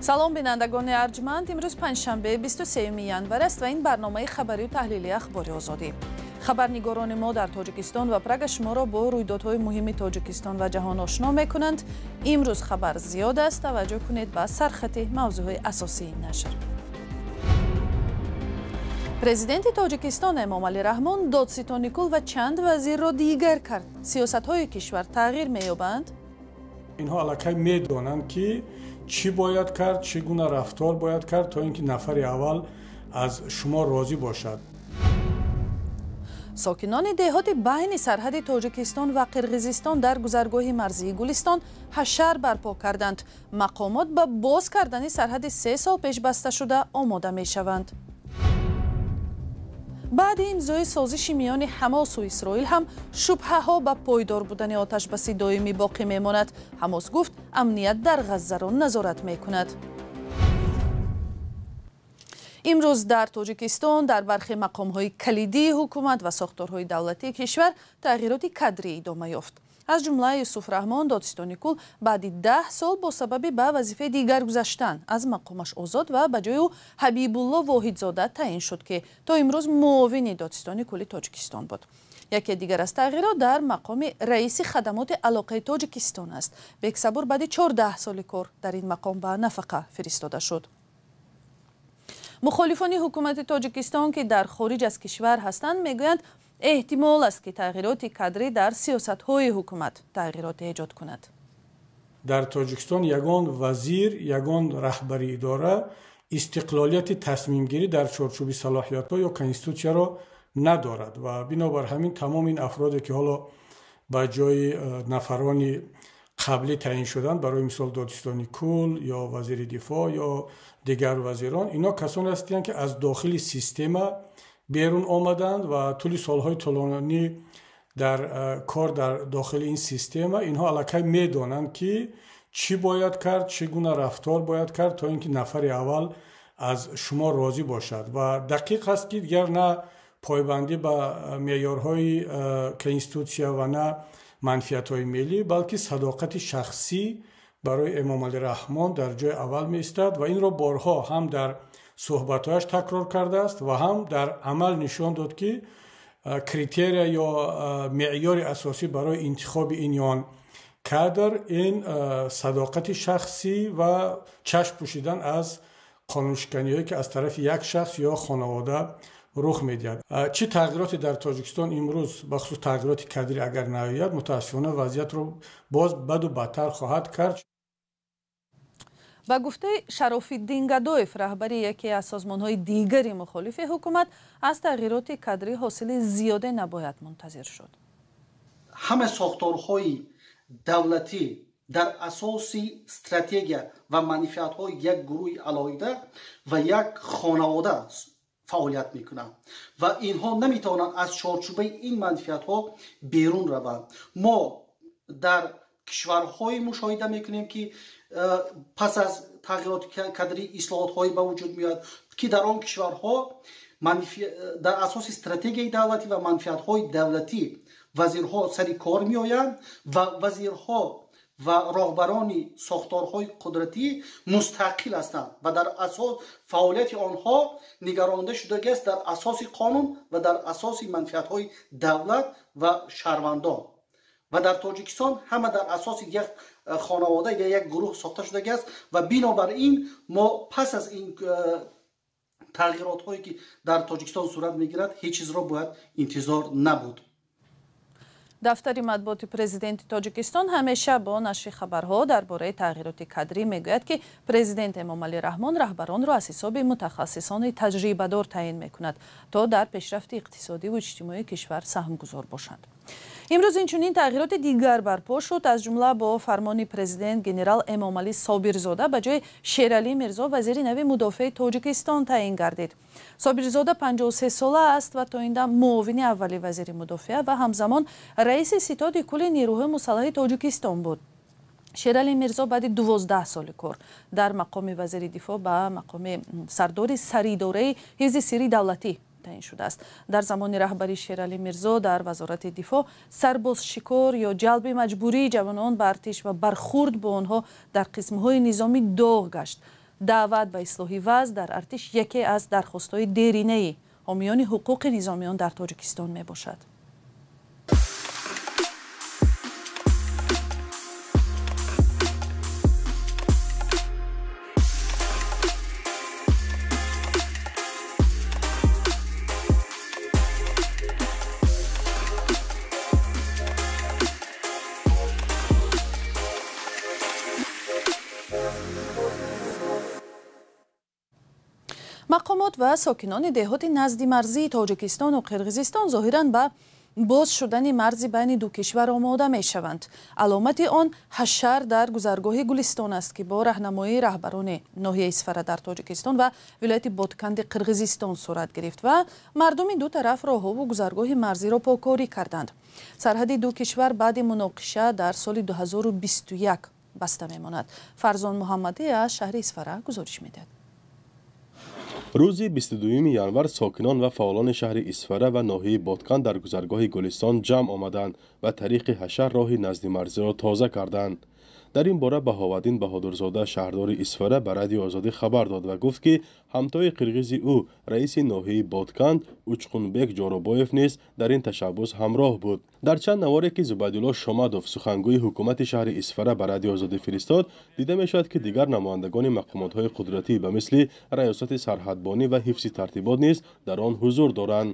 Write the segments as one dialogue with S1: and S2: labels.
S1: Салом, бинандагони арҷманд. Имрӯз панҷшанбе, 23 январ аст ва ин барномаи хабарию таҳлилии Ахбори Озодӣ. Хабарнигорони мо дар Тоҷикистон ва Прага шуморо бо рӯйдодҳои муҳими Тоҷикистон ва ҷаҳон ошно мекунанд. Имрӯз хабар зиёд аст. Таваҷҷӯҳ кунед ба сархати мавзӯъҳои асосии нашр. Президенти Тоҷикистон Эмомалӣ Раҳмон додситони кул ва чанд вазирро дигар кард. Сиёсатҳои кишвар тағйир меёбанд?
S2: Инҳо аллакай медонанд, ки чӣ бояд кард, чӣ гуна рафтор бояд кард, то ин ки нафари аввал аз шумо розӣ бошад.
S1: Сокинони деҳоти байни сарҳади Тоҷикистон ва Қирғизистон дар гузаргоҳи марзии Гулистон ҳашар барпо карданд. Мақомот ба боз кардани сарҳади 3 сол пеш баста шуда омода мешаванд. Баъди имзои созиши миёни Ҳамосу Исроил ҳам шубҳаҳо ба пойдор будани оташбаси доимӣ боқӣ мемонад. Ҳамос гуфт, амният дар Ғаззаро назорат мекунад. Имрӯз дар Тоҷикистон дар бархе мақомҳои калидии ҳукумат ва сохторҳои давлатии кишвар тағйироти кадрӣ идома ёфт. Аз ҷумла Юсуф Раҳмон, додситони кул, баъди 10 сол бо сабаби ба вазифаи дигар гузаштан аз мақомаш озод ва ба ҷои ӯ Ҳабибулло Воҳидзода таъин шуд, ки то имрӯз муовини додситони кулли Тоҷикистон буд. Яке дигар аз тағйирот дар мақоми раиси Хадамоти алоқаи Тоҷикистон аст. Бексабур баъди 14 соли кор дар ин мақом ба нафақа фиристода шуд. Мухолифони ҳукумати Тоҷикистон, ки дар хориҷ аз кишвар ҳастанд, мегӯянд, эҳтимол аст, ки тағйироти кадрӣ дар сиёсатҳои ҳукумат тағйирот эҷод кунад.
S2: Дар Тоҷикистон ягон вазир, ягон раҳбари идора истиқлолияти тасмимгирӣ дар чорчӯби салоҳиятҳо ё конститутсияро надорад ва бинобар ҳамин тамоми ин афроде, ки ҳоло ба ҷои нафарони қаблӣ таъин шуданд, барои мисол додситони кул ё вазири дифоъ ё дигар вазирон, инҳо касоне ҳастанд, ки аз дохили система берун омаданд ва тӯли солҳои тӯлонӣ дар кор дар дохили ин система инҳо аллакай медонанд, ки чӣ бояд кард, чӣ гуна рафтор бояд кард, то ин ки нафари аввал аз шумо розӣ бошад. Ва дақиқ аст, ки дигар на пойбандӣ ба меъёрҳои конститутсия ва на манфиатҳои миллӣ, балки садоқати шахсӣ барои Эмомалӣ Раҳмон дар ҷои аввал меистад ва инро борҳо ҳам дар суҳбатҳояш такрор кардааст ва ҳам дар амал нишон дод, ки критерия ё меъёри асосӣ барои интихоби ин ё он кадр ин садоқати шахсӣ ва чашм пӯшидан аз қонуншиканиҳое, ки аз тарафи як шахс ё хонавода рух медиҳад. Чӣ тағйироте дар Тоҷикистон имрӯз, бахусус тағйироти кадрӣ, агар наояд, мутаассифона, вазъиятро боз баду бадтар хоҳад кард.
S1: Ба гуфтаи Шарофиддин Гадоев, раҳбари яке аз созмонҳои дигари мухолифи ҳукумат, аз тағйироти кадрӣ ҳосили зиёде набояд мунтазир шуд.
S3: Ҳама сохторҳои давлатӣ дар асоси стратегия ва манфиатҳои як гурӯҳи алоҳида ва як хонавода фаъолият мекунанд ва инҳо наметавонанд аз чорчӯбаи ин манфиатҳо берун раванд. Мо дар кишварҳое мушоҳида мекунем, ки пас аз тағйироти кадрӣ ислоҳотҳое ба вуҷуд меояд, ки дар он кишварҳо дар асоси стратегияи давлатӣ ва манфиатҳои давлатӣ вазирҳо сари кор меоянд ва вазирҳо ва роҳбарони сохторҳои қудратӣ мустақил ҳастанд ва дар асос фаъолияти онҳо нигаронда шудагиаст дар асоси қонун ва дар асоси манфиатҳои давлат ва шаҳрвандон. Ва дар Тоҷикистон ҳама дар асоси як хонавода ё як гурӯҳ сохта шудагиаст ва бинобар ин мо пас аз ин тағйиротҳое, ки дар Тоҷикистон сурат мегирад, ҳеҷ чизро бояд интизор набуд.
S1: Дафтари матбуоти президенти Тоҷикистон ҳамеша бо нашри хабарҳо дар бораи тағйироти кадрӣ мегӯяд, ки президент Эмомалӣ Раҳмон раҳбаронро аз ҳисоби мутахассисони таҷрибадор таъин мекунад, то дар пешрафти иқтисодиву иҷтимоии кишвар саҳмгузор бошанд. Имрӯз инчунин тағйироти дигар барпо шуд. Аз ҷумла бо фармони президент генерал Эмомалӣ Собирзода ба ҷои Шералӣ Мирзо вазири нави мудофиаи Тоҷикистон таъин гардид. Собирзода 53 сола аст ва то ин дам муовини аввали вазири мудофиа ва ҳамзамон раиси Ситоди кулли нерӯҳои мусаллаҳи Тоҷикистон буд. Шералӣ Мирзо баъди 12 соли кор дар мақоми вазири дифоъ ба мақоми сардори саридораи ҳифзи сирри давлатӣ таъин шудааст. Дар замони раҳбари Шералӣ Мирзо дар Вазорати дифоъ сарбозшикор ё ҷалби маҷбурии ҷавонон ба артиш ва бархурд бо онҳо дар қисмҳои низомӣ доғ гашт. Даъват ба ислоҳи вазъ дар артиш яке аз дархостҳои деринаи ҳомиёни ҳуқуқи низомиён дар Тоҷикистон мебошад. Мақомот ва сокинони деҳоти назди марзии Тоҷикистону Қирғизистон зоҳиран ба боз шудани марзи байни ду кишвар омода мешаванд. Аломати он ҳашар дар гузаргоҳи Гулистон аст, ки бо раҳнамоии раҳбарони ноҳияи Исфара дар Тоҷикистон ва вилояти Ботканди Қирғизистон сурат гирифт ва мардуми ду тараф роҳҳову гузаргоҳи марзиро покорӣ карданд. Сарҳади ду кишвар баъди муноқиша дар соли 2021 баста мемонад. Фарзон Муҳаммадӣ аз шаҳри Исфара гузориш медиҳад.
S4: Рӯзи 22 январ сокинон ва фаъолони шаҳри Исфара ва ноҳияи Ботканд дар гузаргоҳи Гулистон ҷамъ омаданд ва тариқи ҳашар роҳи наздимарзиро тоза карданд. Дар ин бора Баҳоваддин Баҳодурзода, шаҳрдори Исфара, ба Радиои Озодӣ хабар дод ва гуфт, ки ҳамтои қирғизи ӯ, раиси ноҳияи Ботканд Учқунбек Ҷоробоев низ дар ин ташаббус ҳамроҳ буд. Дар чанд наворе, ки Зубайдулло Шомадов, сухангӯи ҳукумати шаҳри Исфара, ба Радиои Озодӣ фиристод, дида мешавад, ки дигар намояндагони мақомотҳои қудратӣ ба мисли раёсати сарҳадбонӣ ва ҳифзи тартибот низ дар он ҳузур доранд.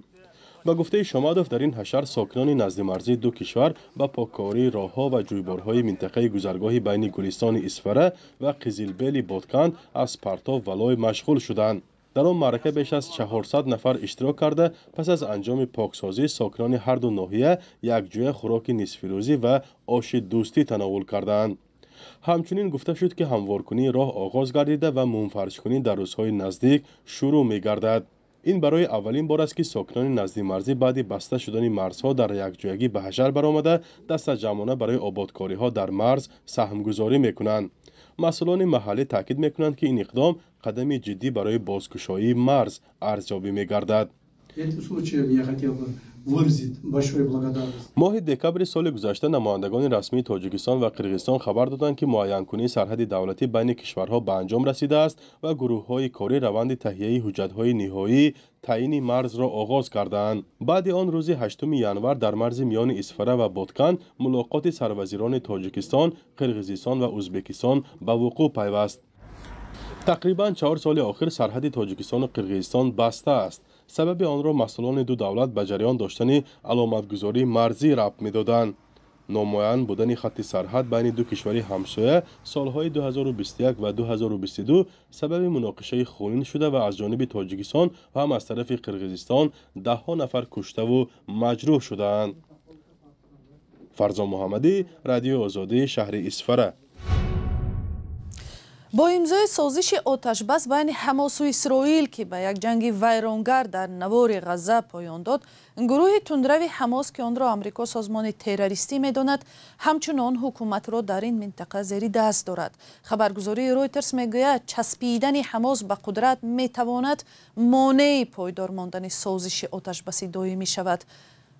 S4: Ба гуфтаи Шомадов, дар ин ҳашар сокинони наздимарзии ду кишвар ба поккории роҳҳо ва ҷӯйборҳои минтақаи гузаргоҳи байни Гулистони Исфара ва Қизилбели Ботканд аз партов ва лой машғул шуданд. Дар он маърака беш аз 400 нафар иштирок карда, пас аз анҷоми поксозӣ сокинони ҳарду ноҳия якҷоя хӯроки нисфирӯзӣ ва оши дӯстӣ тановул кардаанд. Ҳамчунин гуфта шуд, ки ҳамворкунии роҳ оғоз гардида ва мумфаршкунӣ дар рӯзҳои наздик шурӯъ мегардад. Ин барои аввалин бор аст, ки сокинони наздимарзӣ баъди баста шудани марзҳо дар якҷоягӣ ба ҳашар баромада, дастаҷамъона барои ободкориҳо дар марз саҳмгузорӣ мекунанд. Масъулони маҳаллӣ таъкид мекунанд, ки ин иқдом қадами ҷиддӣ барои бозкушоии марз арзёбӣ мегардад. Моҳи декабри соли гузашта намояндагони расмии Тоҷикистон ва Қирғизистон хабар доданд, ки муайянкунии сарҳади давлатӣ байни кишварҳо ба анҷом расидааст ва гурӯҳҳои корӣ раванди таҳияи ҳуҷҷатҳои ниҳоии таъйини марзро оғоз кардаанд. Баъди он рӯзи 8 январ дар марзи миёни Исфара ва Ботканд мулоқоти сарвазирони Тоҷикистон, Қирғизистон ва Ӯзбекистон ба вуқӯъ пайваст. Тақрибан 4 соли охир сарҳади Тоҷикистону Қирғизистон баста аст. Сабаби онро масъулони ду давлат ба ҷараён доштани аломатгузории марзӣ рабт медоданд. Номуайян будани хатти сарҳад байни ду кишвари ҳамсоя солҳои 2021 ва 2022 сабаби муноқишаи хунин шуда ва аз ҷониби Тоҷикистон ва ҳам аз тарафи Қирғизистон даҳҳо нафар куштаву маҷрӯҳ шудаанд. Фарзон Муҳаммадӣ, Радиои Озодӣ, шаҳри Исфара.
S1: Бо имзои созиши оташбас байни Ҳамосу Исроил, ки ба як ҷанги вайронгар дар навори Ғазза поён дод, гурӯҳи тундрави Ҳамос, ки онро Амрико созмони террористӣ медонад, ҳамчунон ҳукуматро дар ин минтақа зери даст дорад. Хабаргузории Ройтерс мегӯяд, часпидани Ҳамос ба қудрат метавонад монеи пойдор мондани созиши оташбаси доимӣ шавад.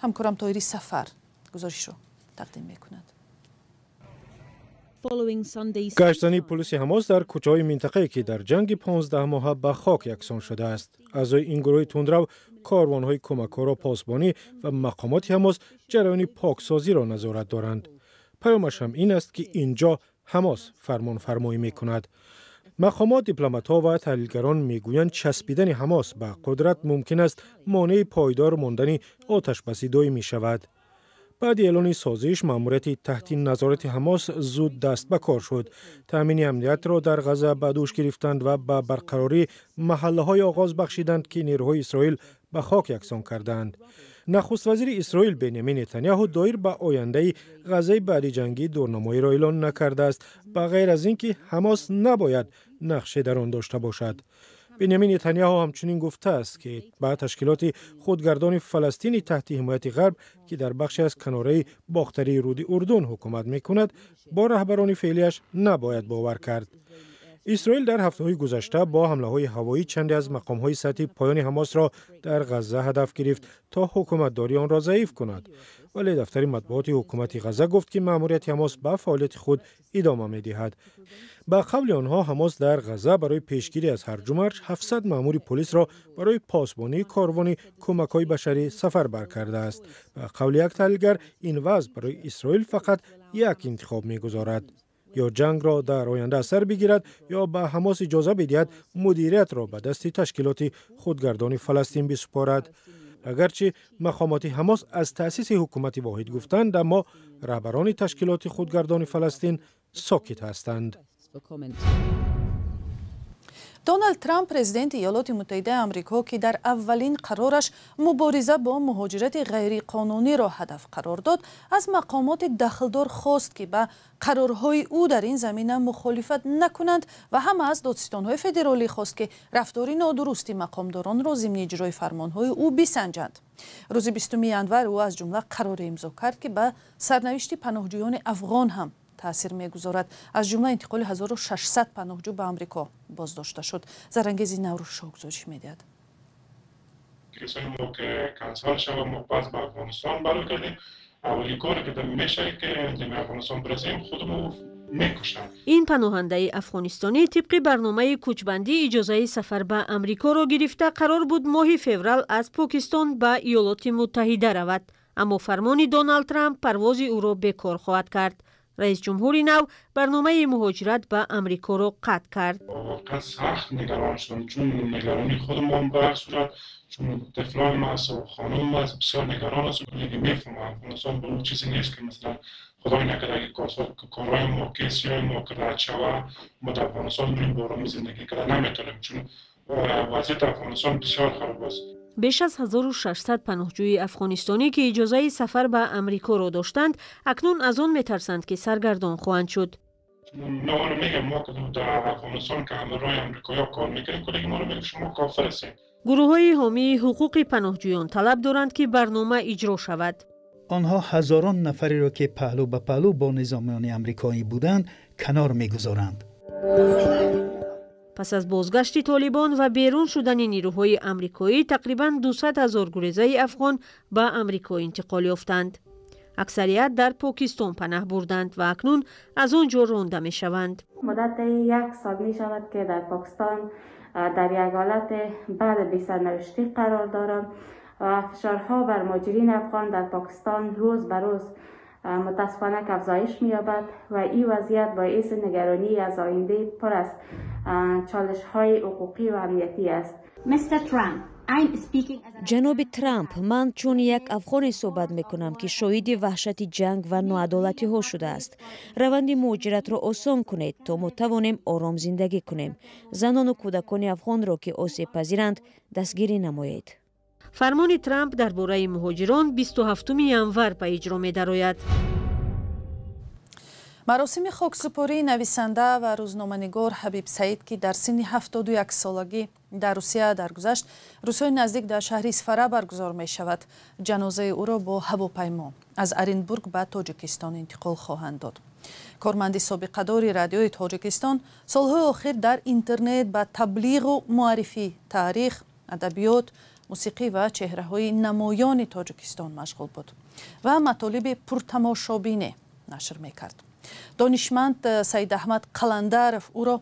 S1: Ҳамкорам Тоири Сафар гузоришро тақдим мекунад.
S5: Гаштани пулиси Ҳамос дар кӯчаҳои минтақае, ки дар ҷанги 15 моҳа ба хок яксон шудааст. Аъзои ин гурӯҳи тундрав корвонҳои кӯмакҳоро посбонӣ ва мақомоти Ҳамос ҷараёни поксозиро назорат доранд. Паёмаш ҳам ин аст, ки инҷо Ҳамос фармонфармоӣ мекунад. Мақомот, дипломатҳо ва таҳлилгарон мегӯянд, часпидани Ҳамос ба қудрат мумкин аст монеи пойдор мондани оташбаси доимӣ шавад. Баъди эълони созиш, маъмурияти таҳти назорати Ҳамос зуд даст ба кор шуд. Таъмини амниятро дар Ғазза ба дӯш гирифтанд ва ба барқарории маҳаллаҳое оғоз бахшиданд, ки нерӯҳои Исроил ба хок яксон кардаанд. Нахуствазири Исроил Бенямин Нетаняҳу доир ба ояндаи Ғаззаи баъди ҷангӣ дурнамоиро эълон накардааст, ба ғайр аз ин ки Ҳамос набояд нақше дар он дошта бошад. Бенямин Нетаняҳу ҳамчунин гуфтааст, ки ба ташкилоти худгардони Фаластини таҳти ҳимояти Ғарб, ки дар бахше аз канораи бохтарии руди Урдун ҳукумат мекунад, бо раҳбарони феълияш набояд бовар кард. Исроил дар ҳафтаҳои гузашта бо ҳамлаҳои ҳавоӣ чанде аз мақомҳои сатҳи поёни Ҳамосро дар Ғазза ҳадаф гирифт, то ҳукуматдории онро заиф кунад. Вале дафтари матбуоти ҳукумати Ғазза гуфт, ки маъмурияти Ҳамос ба фаъолияти худ идома медиҳад. Ба қавли онҳо, Ҳамос дар Ғазза барои пешгирӣ аз ҳарҷумарҷ 700 маъмури полисро барои посбонии корвони кӯмакҳои башарӣ сафарбар кардааст. Ба қавли як таҳлилгар, ин вазъ барои Исроил фақат як интихоб мегузорад: ё ҷангро дар оянда аз сар бигирад, ё ба Ҳамос иҷоза бидиҳад мудириятро ба дасти ташкилоти худгардони Фаластин бисупорад. Агарчи мақомоти Ҳамос аз таъсиси ҳукумати воҳид гуфтанд, аммо раҳбарони ташкилоти худгардони Фаластин сокит ҳастанд.
S1: Доналд Трамп, президенти Иёлоти Муттаҳидаи Амрико, ки дар аввалин қарораш мубориза бо муҳоҷирати ғайриқонуниро ҳадаф қарор дод, аз мақомоти дахлдор хост, ки ба қарорҳои ӯ дар ин замина мухолифат накунанд ва ҳам аз додситонҳои федералӣ хост, ки рафтори нодурусти мақомдоронро зимни иҷрои фармонҳои ӯ бисанҷанд. Рӯзи 20 январ ӯ аз ҷумла қароре имзо кард, ки ба сарнавишти паноҳҷӯёни афғон ҳам таъсир мегузорад. Аз ҷумла интиқоли 1600 паноҳҷӯ ба Амрико боздошта шуд. Зарангези Наврӯзшоҳ гузориш медиҳад.
S6: کسایی ما که کنسل شود، ما باز به افغانستان برگردیم. اولین کاری که میشه که به افغانستان برسیم، خودمو میکشن.
S7: Ин паноҳандаи афғонистонӣ тибқи барномаи кӯчбандӣ иҷозаи сафар ба Амрикоро гирифта, қарор буд моҳи феврал аз Покистон ба Иёлоти Муттаҳида равад. Аммо фармони Доналд Трамп парвози ӯро бекор хоҳад кард. Раис ҷумҳури нав барномаи муҳоҷират ба Амрикоро қатъ кард.
S6: واقعا سخت نگران شدم، چون نگرانی خودمان به هر صورت، چون طفلای ما است و خانم ما است، بسیار نگران است. دیگه میفهمم افغانستان به اون چیزی نیست که مثلا خدای نکرده اگه کارهای ما، case های ما که رد شوه، ما در افغانستان میریم، با آرامی زندگی کرده نمیتونیم، چون وضعیت افغانستان بسیار خراب است.
S7: Беш аз 1600 паноҳҷӯи афғонистонӣ, ки иҷозаи сафар ба Амрикоро доштанд, акнун аз он метарсанд, ки саргардон хоҳанд шуд.
S6: ما رو میگم، ما که در افغانستان که همراه امریکایی کار میکنیم، کلی ما رو میگم شما کافر هستین.
S7: Гурӯҳҳои ҳомии ҳуқуқи паноҳҷӯён талаб доранд, ки барнома иҷро шавад.
S8: Онҳо ҳазорон нафареро, ки паҳлӯ ба паҳлӯ бо низомиёни амрикоӣ буданд, канор мегузоранд.
S7: Пас аз бозгашти Толибон ва берун шудани нирӯҳои амрикоӣ, тақрибан 200 ҳазор гурезаи афғон ба Амрико интиқол ёфтанд. Аксарият дар Покистон панаҳ бурданд ва акнун аз он ҷо ронда мешаванд.
S9: مدت یک سال می شود که در پاکستان در یک حالت بد بیسرنوشتی قرار دارم و فشارها بر مهاجرین افغان در پاکستان روز به روز متاسفانه افزایش می‌یابد و این وضعیت باعث نگرانی از آینده پر از چالش های حقوقی و امنیتی است.
S10: Mr. Trump, I'm speaking as an
S11: Ҷаноби Трамп, ман чун як афғоне суҳбат мекунам, ки шоҳиди ваҳшати ҷанг ва ноадолатиҳо шудааст. Раванди муҳоҷиратро осон кунед, то мо тавонем ором зиндагӣ кунем. Занону кӯдакони афғонро, ки осебпазиранд, дастгирӣ намоед.
S7: Фармони Трамп дар бораи муҳоҷирон 27 январ ба иҷро медарояд.
S1: Маросими хоксупории нависанда ва рӯзноманигор Ҳабиб Саид, ки дар синни 71 солагӣ дар Русия даргузашт, рӯзҳои наздик дар шаҳри Исфара баргузор мешавад. Ҷанозаи ӯро бо ҳавопаймо аз Оренбург ба Тоҷикистон интиқол хоҳанд дод. Корманди собиқадори Радиои Тоҷикистон солҳои охир дар интернет ба таблиғу муаррифӣ таърих, адабиёт, мусиқӣ ва чеҳраҳои намоёни Тоҷикистон машғул буд ва матолиби пуртамошобине нашр мекард. Донишманд Саидаҳмад Қаландаров ӯро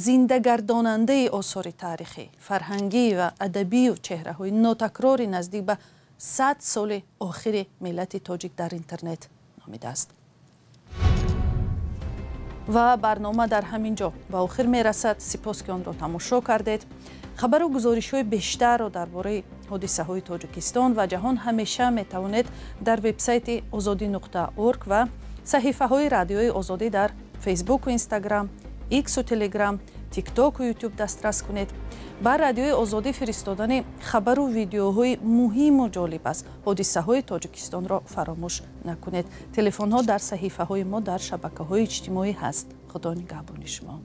S1: зиндагардонандаи осори таърихӣ, фарҳангӣ ва адабию чеҳраҳои нотакрори наздик ба 100 соли охири миллати тоҷик дар интернет номидааст. Ва барнома дар ҳамин ҷо ба охир мерасад. Сипос, ки онро тамошо кардед. Хабару гузоришҳои бештарро дар бораи ҳодисаҳои Тоҷикистон ва ҷаҳон ҳамеша метавонед дар вебсайти озодӣ.орг ва саҳифаҳои Радиои Озодӣ дар Фейсбуку Инстаграм, Иксу Телеграм, Тиктоку Ютуб дастрас кунед. Ба Радиои Озодӣ фиристодани хабару видеоҳои муҳиму ҷолиб аз ҳодисаҳои Тоҷикистонро фаромӯш накунед. Телефонҳо дар саҳифаҳои мо дар шабакаҳои иҷтимоӣ ҳаст. Худо нигаҳбони шумо.